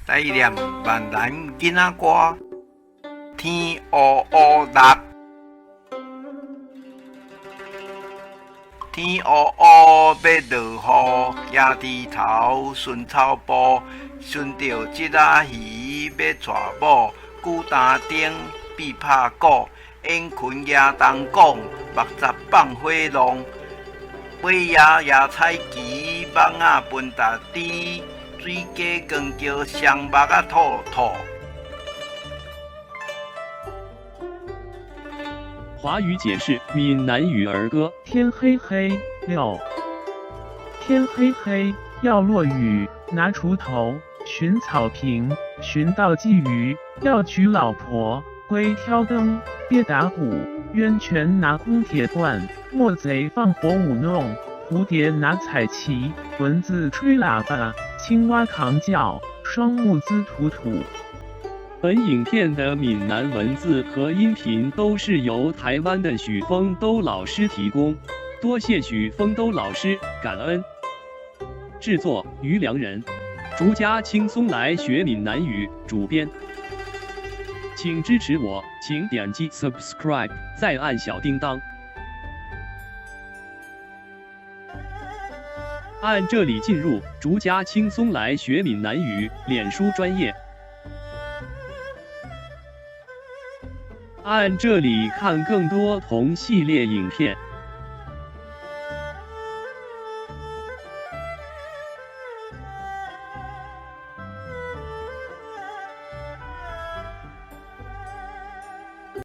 來念閩南囡仔歌，天烏烏落，天烏烏欲落雨，徛枝頭巡草埔，巡著這仔魚欲娶某，古呾燈變拍鼓，緣裙夯銅管，目十放火浪，尾仔野彩旗，蠓仔分沓豬。水雞光叫雙目仔吐吐。華語解釋閩南語兒歌。天黑黑，六。天黑黑，要落雨，拿鋤頭，巡草坪，巡到鯽魚，要娶老婆，龜挑燈，別打鼓，冤權拿空鐵罐，莫賊放火舞弄，蝴蝶拿彩旗，蚊子吹喇叭，青蛙扛轎，雙木滋吐吐。本影片的閩南文字和音頻都是由台灣的許峰都老師提供，多謝許峰都老師，感恩。製作於良人，逐家輕鬆來學閩南語，主編。請支持我，請點擊 subscribe，再按小叮當。按這裡進入逐家輕鬆來學閩南語臉書專頁。按這裡看更多同系列影片。